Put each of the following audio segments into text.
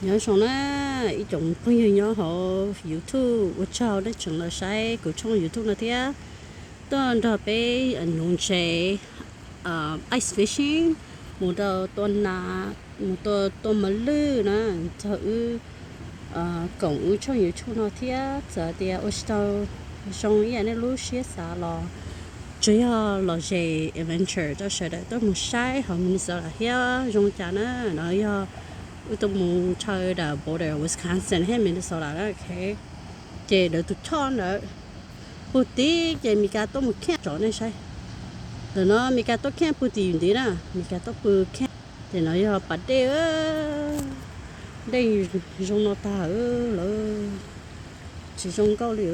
Nyob zoo na ib tsoom phooj ywg nyob hauv YouTube, ua tsaug nej tseem los saib kuv tshooj YouTube no thiab. Tuaj nrog peb nuv ntses ice fishing, mus rau tua nas, mus tua tua mos lwj na, txog wb koom wb tshooj YouTube no thiab. Txawm tias ua tsis tau zoo ib yam nej lub siab xav los tsuas yog los zes adventure rau sawv daws tuaj mus saib hauv Minnesota thiab zoo cas na. No yog wb tuaj mus chaw dam border Wisconsin thiab Minnesota na, ces lawv tus choj ntawd puag tid ces Mes Kas tuaj mus camp tso nej saib. Ntawm no Mes Kas tuaj camp puag tim yus ntiv na, Mes Kas tuaj pw camp. Ces no yog pas dej, dej zoo no tag lawm, tsis zoo nkauj li,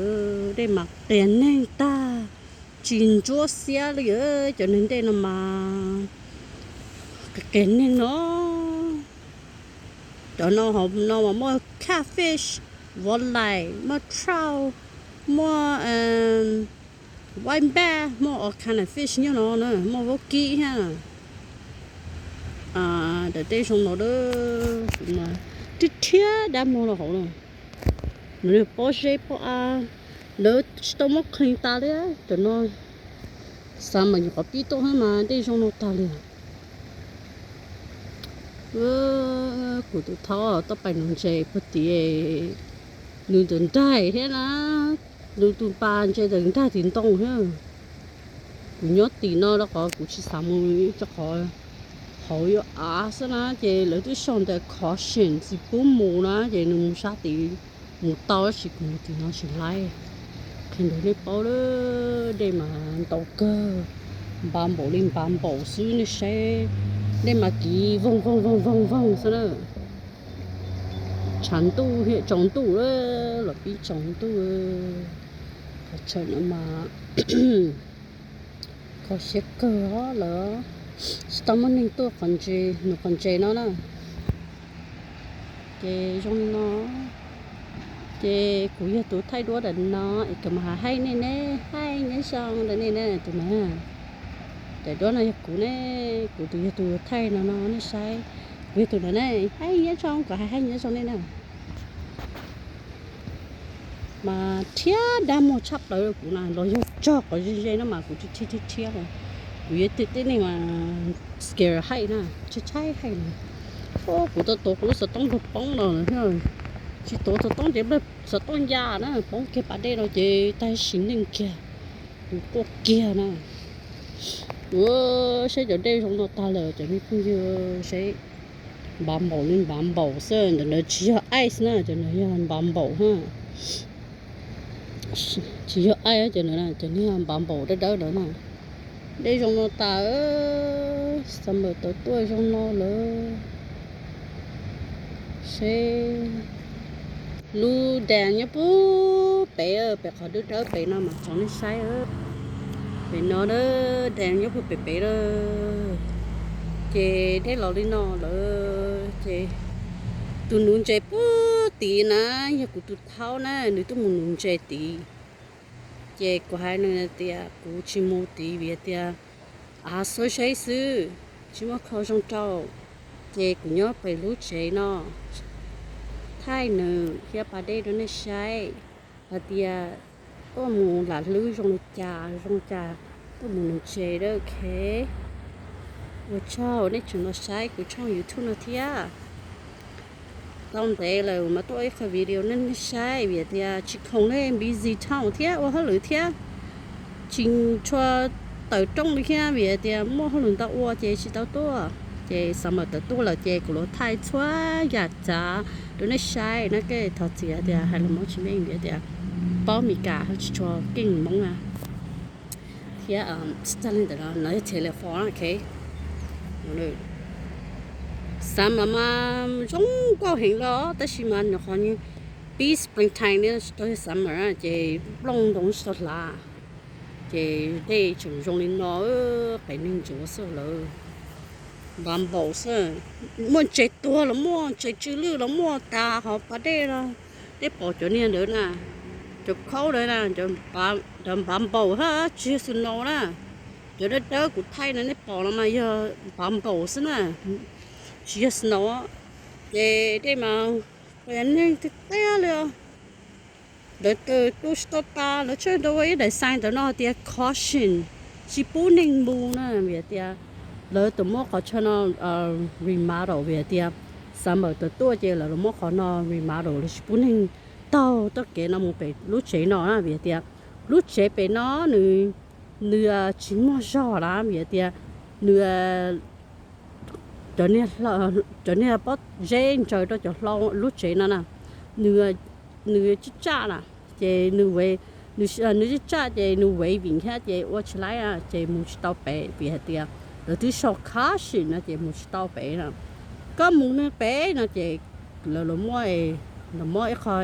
dej mas qias neeg tag, tsis ntsuab xiab li. Cov neeg dej no mas qias neeg no. Cov no hauv no mas muaj catfish, walleye, muaj trout, muaj white bass, muaj all kind of fish nyob no na, muaj vaub kib thiab. Daim dej zoo no, rhiab rhiab dab muag rau hauv no. Nws pob zeb pob av, lawv tsis tau muab clean tas li. Cov no xav mas nyuam qhuav pib tuaj thiab mas dej zoo no tag li. Kuv tus thaub tuaj pais nuv ntses puag tim, nws ntawm nraig thiab na, nws tus pas ntses ntawm nraig tim ntoo thiab. Kuv nyob tim no rau qhov kuv tsis xav mus rau qhov hauv yuav av xwb na, ces lawv twb sau ntawm caution tsis pub mus na, ces nws mus sab tid mus tau, tab sis kuv mus tim no tsis laib. Qhia rau nej paub, dej mas ntau kawg, npav npaum li npav npaum xwb nej saib, dej mas kiv voog voog voog voog voog xwb na. Tshav ntuj thiab tsaus ntuj, los pib tsaus ntuj. Qhov chaw no mas kho siab kawg lawm, tsis tau muaj neeg tuaj qhov ntses, nws qhov ntses no na. Ces zoo li no, ces kuv yog tus thaij duab ntawm no es kuv mam hais nej ne, hais nyob zoo rau nej ne tus na. Daim duab no yog kuv ne, kuv tus yog tus thaij no no nej saib, kuv yog tus no ne, hais nyob zoo, kuv hais hais nyob zoo nej na. Mas rhiab dab muag tshaj plaws rau kuv na, los yog txog qhov ze ze no mas kuv tsis rhiab rhiab rhiab li. Kuv yog tej neeg mas scared height na, tshaib tshaib height na. Kuv tau tuav kuv lub xov tooj npawg poob no, tsis tuav xov tooj ces xov tooj ya na, poob kiag pas dej no ces tag sim neej kiag, kuv quaj kiag na. Ua, saib cov dej zoo no tag lawm cov me phooj ywg, saib, npav npaum li npav npaum xwb, ntawm no tsis yog ice na, cov no yog npav npaum na. Tsis yog ice cov no, cov no yog npav npaum dawb dawb no na. Dej zoo no tas, summer tau tuaj zoo no lawm. Seb, lub dam nyob puag pem, pem qhov dawb dawb pem no mas tso nej saib. Pem no, dam nyob puag pem pem lawm. Ces dej los li no lawm ces tus nuv ntses puag tid na, yog kuv tus thaub na, nws twb mus nuv ntses tid. Ces kuv hais nws tias kuv tsis mus tid vim tias av xwb saib xwb, tsis muaj kho zoo rau. Ces kuv nyob pem lub tsev no thaij nws thiab pas dej rau nej saib hais tias tuaj mus lam hlwb zoo li cas, zoo li cas tuaj mus nuv ntses da, ok. Ua tsaug nej tseem los saib kuv tshooj YouTube no thiab. Tau ntev lawm mas tuaj ib qho video nej saib vim tias tsis khoom li, busy town thiab ua hauj lwm thiab tsis tshua tawm rooj li thiab vim tias muaj hauj lwm ntau ua ces tsis tau tuaj. Ces summer tawm tuaj lawm ces kuv los thaij txhua yam tsav rau nej saib na, kej thov txim tias hais lus Hmoob tsis meej vim tias paub Mes Kas tsis tshua keej Hmoob na. Thiab ntawm no no yog telephone, ok. Summer mas zoo nkauj heev los tab sis mas nws qhov pib springtime ne tsis tau yog summer ces nplooj ntoo tsis tau hlav. Ces dej tseem zoo li no, qes neeg ntsuav xwb lawm. Npav npaum xwb, muaj ntses tuag los muaj, ntses tsw lwj los muaj tas hauv pas dej no. Nej pom cov niag ntawd na, cov khaub ntawd na, cov npav npaum hab tsis yog snow na. Cov dawb dawb kuv thaij no nej pom no mas yog npav npaum xwb na, tsis yog snow. Ces dej mas qias neeg tiag tiag li os. Lawv tu tsis tau tas, lawv tseem tau ua ib daim sign ntawm no tias caution, tsis pub neeg mus na, vim tias lawv tus muab qhov chaw no remodel, vim tias summer tuaj ces lawv los muab qhov no remodel, lawv tsis pub neeg taug txoj kev no mus pem lub tsev no na, vim tias lub tsev pem no nws, nws tsis muaj zog lawm, vim tias nws, cov niag pob zeb ntsaws rau cov hlau lub tsev no na, nws, nws tsaj tsaj na, ces nws, nws tsaj tsaj ces nws waving thiab ces ua tsis laib na, ces mus tsis tau pem, vim hais tias lawv twb sau caution no ces mus tsis tau pem na. Koj mus pem no ces lawv los muab, los muab ib qho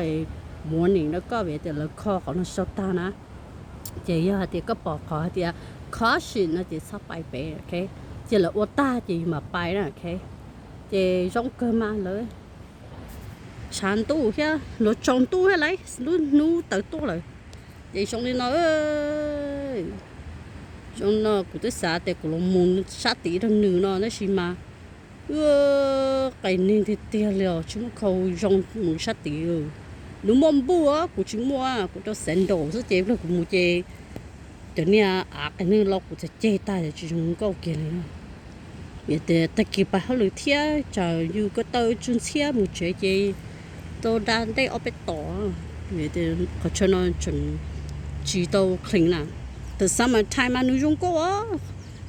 warning rau koj, vim tias lawv kho qhov no sau tag na. Ces yog hais tias koj pom qhov hais tias caution no ces txhob pais pem, ok. Ces lawv ua tag ces yus mam pais na, ok. Ces zoo kawg mas lawv tshav ntuj thiab, lawv tsaus ntuj thiab lauj, lub hnub tawm tuaj lawm. Ces zoo li no, zoo no kuv twb xav tias kuv los mus sab tid rau nws no, tab sis mas qias neeg tiag tiag li os, tsis muaj khau zoo mus sab tid. Nws muaj npuj, kuv tsis muaj, kuv rau sandal xwb ces kuv mus ces cov niag av qias neeg los kuv txhais ceg tag tsis zoo nkauj kiag li. Vim tias tag kis pais hauj lwm thiab tsam yus ko taw tsw ntxhiab mus tsev ces tau da ntej ob peb tom. Vim tias qhov chaw no tseem tsis tau clean na. Tam summer time mas nws zoo nkauj os.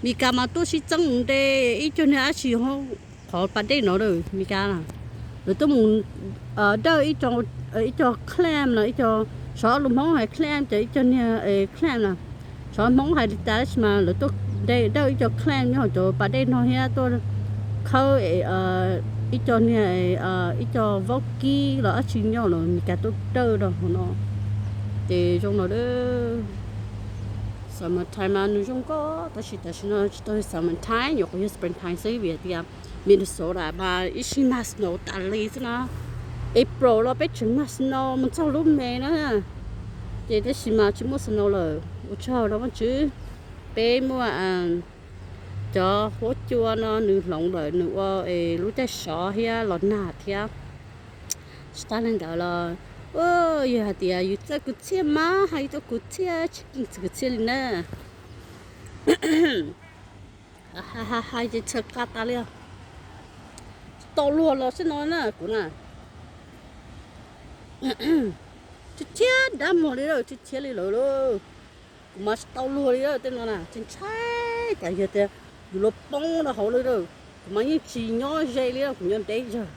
Mes Kas mas tuaj sib txeeb mus de ib co niag dab tsi qhov pas dej no lawm, Mes Kas na. Lawv tuaj mus dawj ib co clam no, ib co, xyov lus Hmoob hais clam ces ib co niag clam na. Xyov Hmoob hais li cas tab sis mas lawv tuaj dawj ib co clam nyob hauv cov pas dej no thiab tuaj khawb ib co niag, ib co vaub kib los dab tsi nyob los Mes Kas tuaj dawj rau hauv no. Ces zoo no, summer time mas nws zoo nkauj, tab sis tam sim no tsis tau summer time, nyuam qhuav yog spring time xwb vim tias Minnesota mas ib sij mag snow tas li xwb na. April los peb tseem mag snow mus txog lub May na. Ces tab sis mas tsis muaj snow lawm, ua tsaug rau Vajtswv. Peb muaj cov huab cua no nws hloov lawm, nws ua lub caij sov thiab los nag thiab. Tsis tas li ntawd los, yog hais tias yus txawj kwv txhiaj mas hais txawj kwv txhiaj tsis keej txawj kwv txhiaj li na. Hais ces txhawj qab tas li. Tsis tau luag los xwb no na kuv na. Tsis thiab dab muag li lawm, tsis thiab li lawm lauj. Kuv mas tsis tau luag li lawm tej no na, tsis ntshai tas yog tias yus los poob rau hauv li lawm. Kuv mas yeej tsis nyob ze li, kuv nyob deb zawg.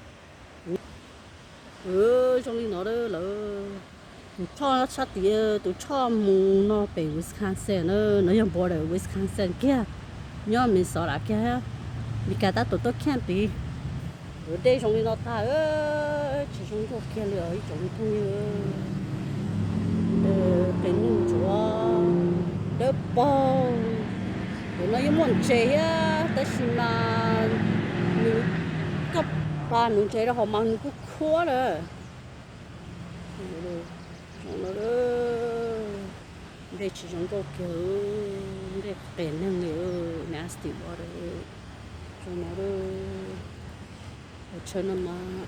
Zoo li no lawm. Tus choj sab tid, tus choj mus no pem Wisconsin na, no yog border Wisconsin kiag, nyob Minnesota kiag. Mes Kas tab tom tuaj camp tid. Dej zoo li no tag, tsis zoo nkauj kiag li os ib tsoom phooj ywg. Qias neeg ntsuav dawb paug. Tus no yeej muaj ntses thiab tab sis mas nws, koj pas nuv ntses rau hauv mas nws kuj khuab lawm. Dej tsis zoo nkauj kiag, dej qias neeg li, nasty water. Zoo no, ua tshawb no mas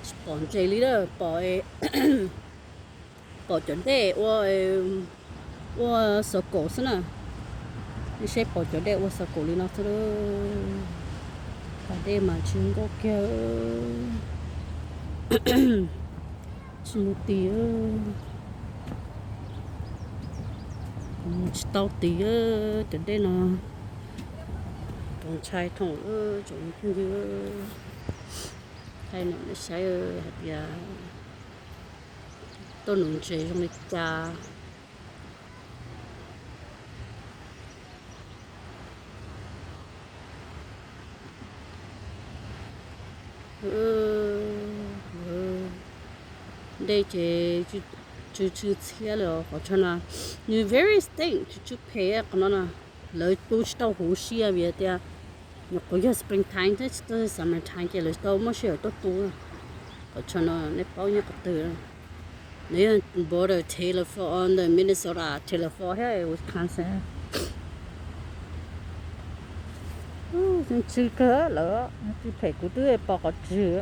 tsis pom ntses li lawm, pom, pom cov dej ua, ua xov kaum xwb na. Nej saib pom cov dej ua xov kaum li no xwb. Pas dej mas tsis nkauj kiag, tsis mus tid. Kuv mus tsis tau tid, cov dej no. Tsoom ntshai thoom, tsoom phooj ywg, thaij no nej saib hais tias tuaj nuv ntses zoo li cas. Dej ces tsw tsw ntxhiab li qhov chaw no, nws very stink, tsw tsw phem qhov no na. Lawv tu tsis tau huv si vim tias nyuam qhuav yog spring time thiab tsis tau summer time ces lawv tsis tau muaj sij hawm tuaj tu. Qhov chaw no nej paub nyob qhov twg? Nws yog border Taylor Falls, ntawm Minnesota, Taylor Falls thiab Wisconsin. Ntswg kawg lawm, ntswg phem kuv twb pom qhov tswg.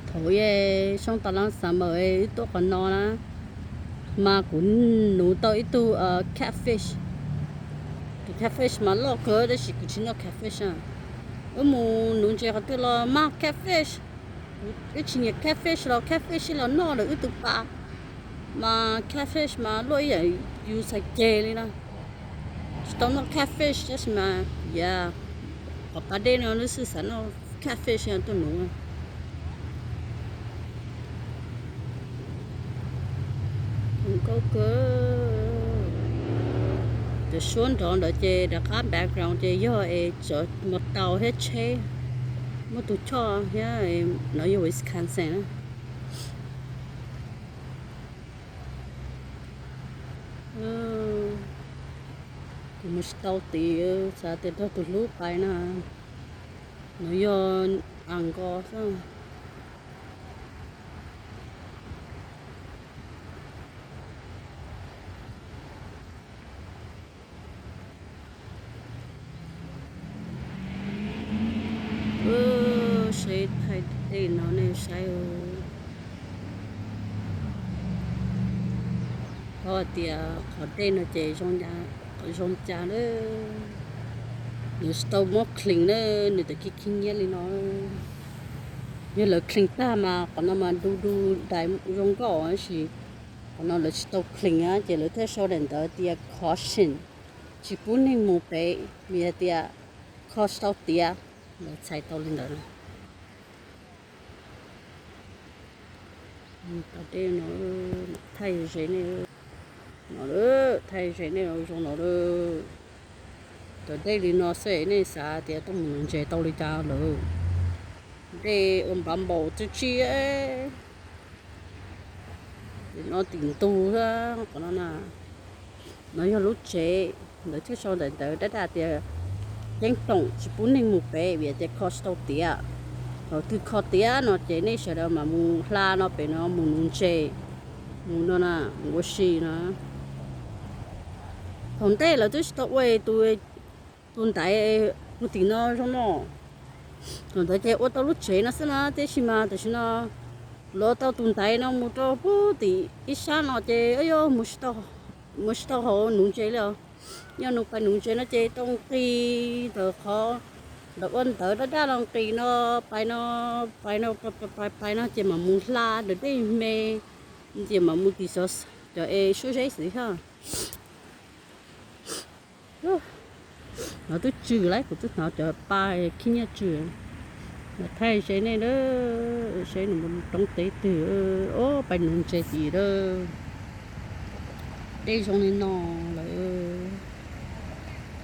Thaum ub soob tas lab summer wb tuaj qhov no na, mas kuv nuv tau ib tug catfish. Tus catfish mas loj kawg tab sis kuv tsis noj catfish na. Wb mus nuv ntses qhov twg los mag catfish. Wb tsis nyiam catfish los catfish los noj lawm wb tus pas. Mas catfish mas luaj ib yam yus txhais ceg li na. Tsis tau noj catfish tab sis mas, yeah, qhov pas dej no lub xwb xav noj catfish tuaj nuv. Nkauj kawg. Cov suab nrov ntawd ces rov qab background ces yog es cov mus tau thiab tsheb, muaj tus choj thiab. No yog Wisconsin na. Kuv mus tsis tau tid, xav tias nrog tus hlub pais na. No yog Anchorage xwb. Saib thaij dej no nej saib. Paub hais tias qhov dej no ces zoo cas lawm. Nws tsis tau mob clean na, nws tawm khib khib nyiab li no. Yog lawv clean tag mas qhov no mas du du dais zoo nkauj tab sis qhov no lawv tsis tau clean ces lawv thiaj sau daim ntawv tias caution, tsis pub neeg mus pem vim hais tias kho tsis tau tiav. Lawv txhais tau li ntawd. Thaij ze ze nej no, thaij ze nej zoo no. Cov dej li no xwb nej xav tias tuaj mus nuv ntses tau li cas lawm. Dej ua npav npaum txwj tsi no tim ntug qhov no na. No yog lub tsev, lawv thiaj sau ntawv dab daj tias ceeb toom tsis pub neeg mus pem vim tias kho tsis tau tiav. Thaum twg kho tiav no ces nej sawv daws mam mus hla no pem no mus nuv ntses, mus no na, mus ua si no. Thaum ntej lawv twb tsis tau ua tus ntaiv puag tim no zoo no. Thaum ntawd ces ua tau lub tsev no xwb na, tiam sis mas tam sim no lawv tau tus ntaiv no mus rau puag tim ib sab no ces yog mus tsis tau hauv nuv ntses li os. Yog nws pais nuv ntses no ces tau nqis ntawm qhov ntawm ua ntawv daj daj los nqis no, pais no, pais no, pais no ces mam mus hla ntawm dej me, ces mam mus tim xov cov es suab zeb xwb thiab. No twb tsw lawm, kuv twb hnov cov pa khib nyiab tsw. Thaij ze nej lawm, saib nws mus roob teb twg, ob pais nuv ntses tim lawm. Dej zoo li no lawm,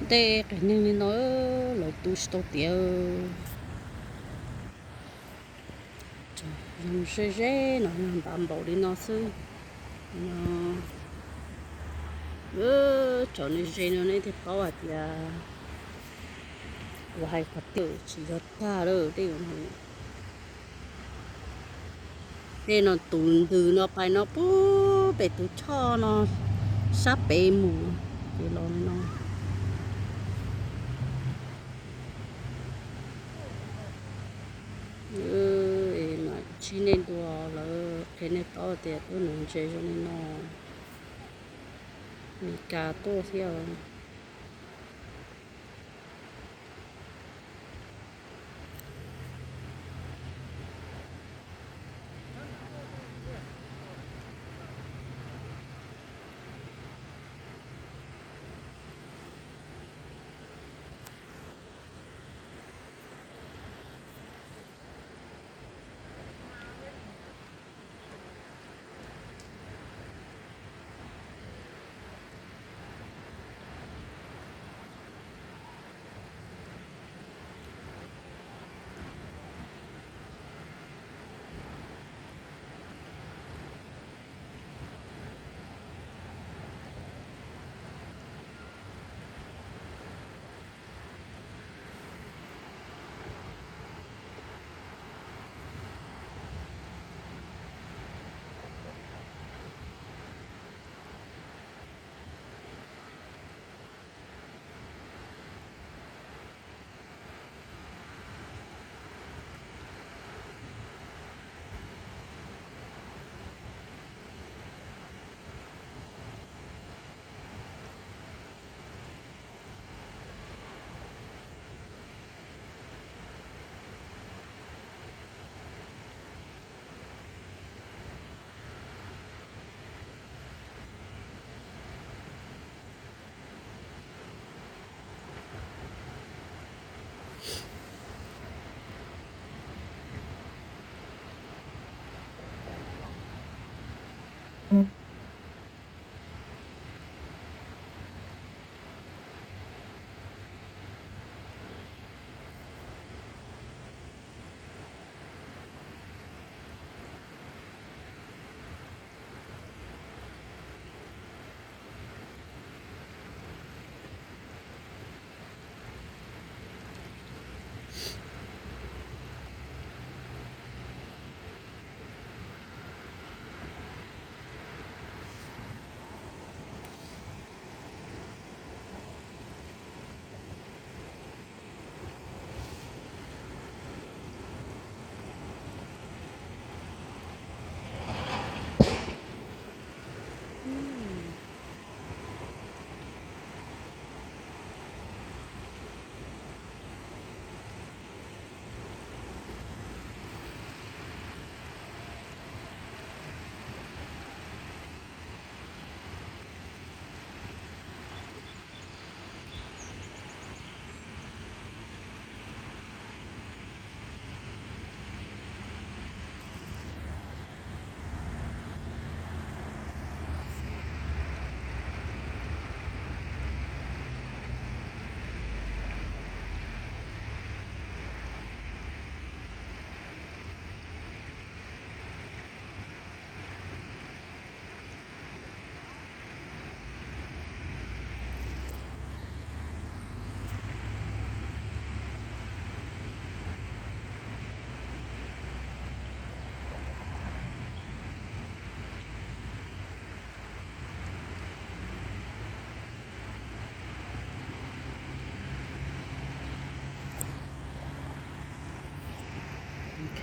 dej qias neeg li no, lawv tu tsis tau tiav. Zoo ze ze no, npav npaum li no xwb. Tsom nej ze no nej thiaj paub hais tias kuv hais qhov twg tsis yog tag lawm. Tej no tus ntws no pais no puag pem tus choj no sab pem mus ces los li no. Mam ntsib nej dua lawm qhia nej paub tias tuaj nuv ntses zoo li no, Mes Kas tuaj thiab.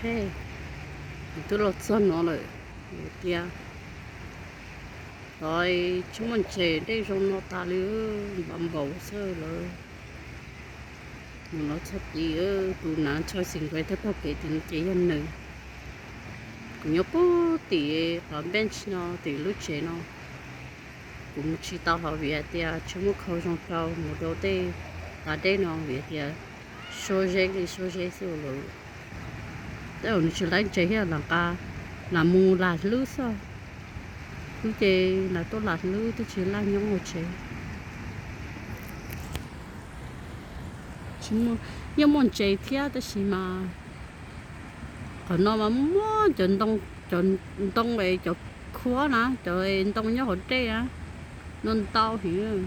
He, twb los txog no lawm, tias tod tsis muaj ntses dej zoo no tas li, npav npaum xwb lawm. Nws los txog tid, tus nav tshaj xis nkaus tag tog kev tim no ces yog nws. Kuv nyob puag tim qhov bench no, tim lub tsev no. Kuv mus tsis tau hauv vim hais tias tsis muaj khau zoo rau mus rau tej pas dej no vim hais tias suab zeb li suab zeb xwb lawm. Tej zaum nws tsis laib ntses thiab, lam nqa, lam mus lam hlwb xwb. Hlwb ces lam tuaj lam hlwb twb tsis laj nyob hauv tsev. Tsis muaj, yeej muaj ntses thiab tab sis mas qhov no mas muaj cov ntoo, cov ntoo es cov khuab na, cov ntoo nyob hauv dej na, no ntau heev.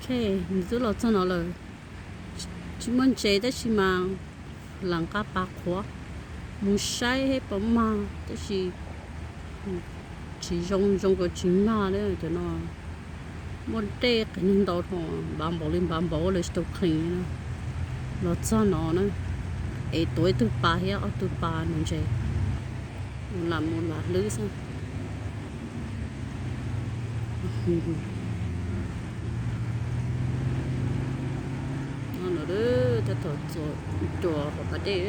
Ok, nws twb los txog no lawm. Tsis muaj ntses tab sis mas lam nqa pas qhuav mus saib seb puas mag tab sis tsis zoo, zoo nkaus tsis mag li cov no. Muaj dej qees ntau dhau, npav npaum li npav npaum ua lawv tsis tau clean na. Los txog no na, es tuav ib tug pas thiab ob tug pas nws ntses, lam mus lam hlwb xwb. No tab tom txuas ruas hauv pas dej.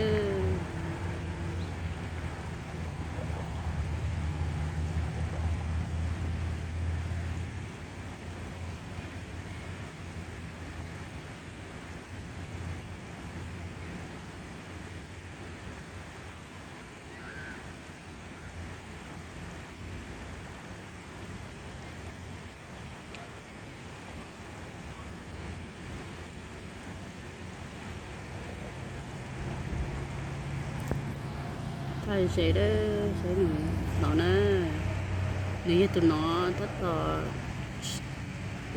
Thaj ze, saib nws no na, nws yog tus no tab tom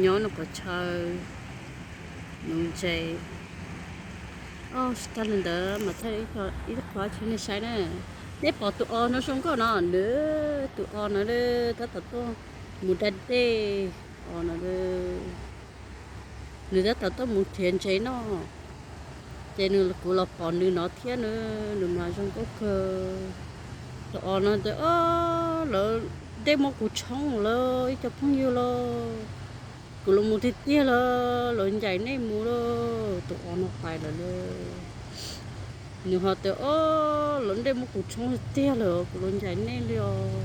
nyob nws qhov chaw nuv ntses. Tsis tas li ntawd mas thaij ib qho tsis nej saib na. Nej pom tus os no zoo nkauj no, nws tus os no tab tom tuaj mus da dej, os no nws tab tom tuaj mus nrhiav ntses noj. Ces nws, kuv los pom nws no thiab, nws, nws mas zoo nkauj kawg. Tus os no tias, lawv, dej muab kuv tshoob lawm ib co phooj ywg lauj, kuv los mus tiag tiag lawm, lawv ncaim nej mus lauj. Tus os no pais lawm lauj. Nws ho tias, o, lawv dej muab kuv tshoob tiag lawm, kuv los ncaim nej li os.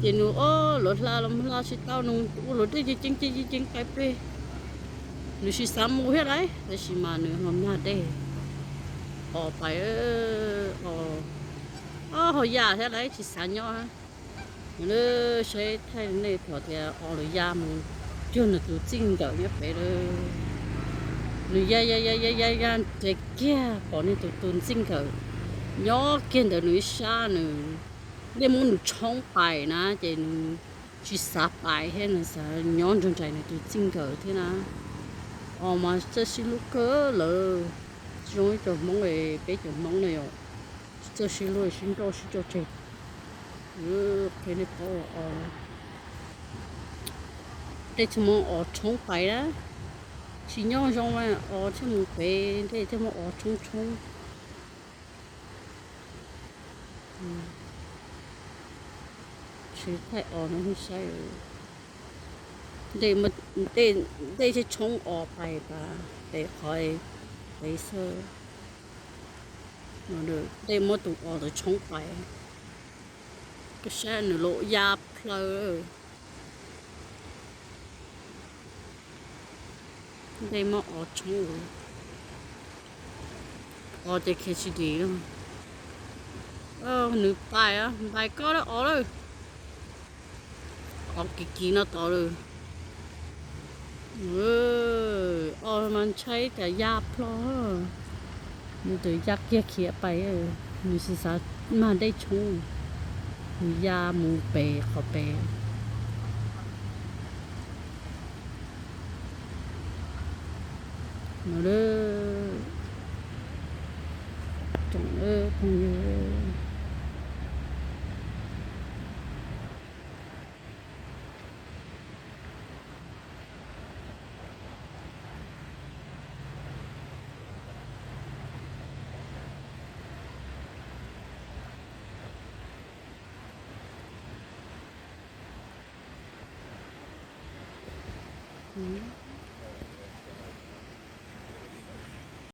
Ces nws, o, lawv hla los hla tsis tau, nws ua luam dej ceev ceev ceev ceev pais pem. Nws tsis xav mus thiab lauj, tab sis mas nws ho mag dej, os pais, o, ho ya thiab lauj, tsis xav nyob. Saib thaij nej pom tias os lawv ya mus cuag nws tus txij nkawm nyob pem lawm. Nws ya ya ya ya ya ya nres kiag pom nws tus tus txij nkawm nyob kiag ntawm nws ib sab, nws, dej muab nws tshoob pais na ces nws tsis xav pais thiab, nws xav nyob nrog nraim nws tus txij nkawm thiab na. Os mas txawj sib hlub kawg lawm, zoo ib co Hmoob, peb cov Hmoob na yom, txawj sib hlub sib nrauj sib tso tseg. Qhia nej paub os, dej thiaj muab os tshoob pais na, tsis nyob zoo os thiaj mus pem, dej thiaj muab os tshoob tshoob. Tsis thaij os no saib, dej thiaj tshoob os pais tas pem qhov pem xwb. Dej muab tus os ntawd tshoob pais, koj saib nws los ya plaws. Dej muab os tshoob, os ces khiav tsis dim. Nws pais, pais koj lawm os lawm. Tod kiv kiv no tod lawm. Os, mas ntshai cas ya plho. Nws tus ya kiag khiav pais, nws tsis xav mag dej tshoob, nws ya mus pem qhov pem. No, tsoom phooj ywg.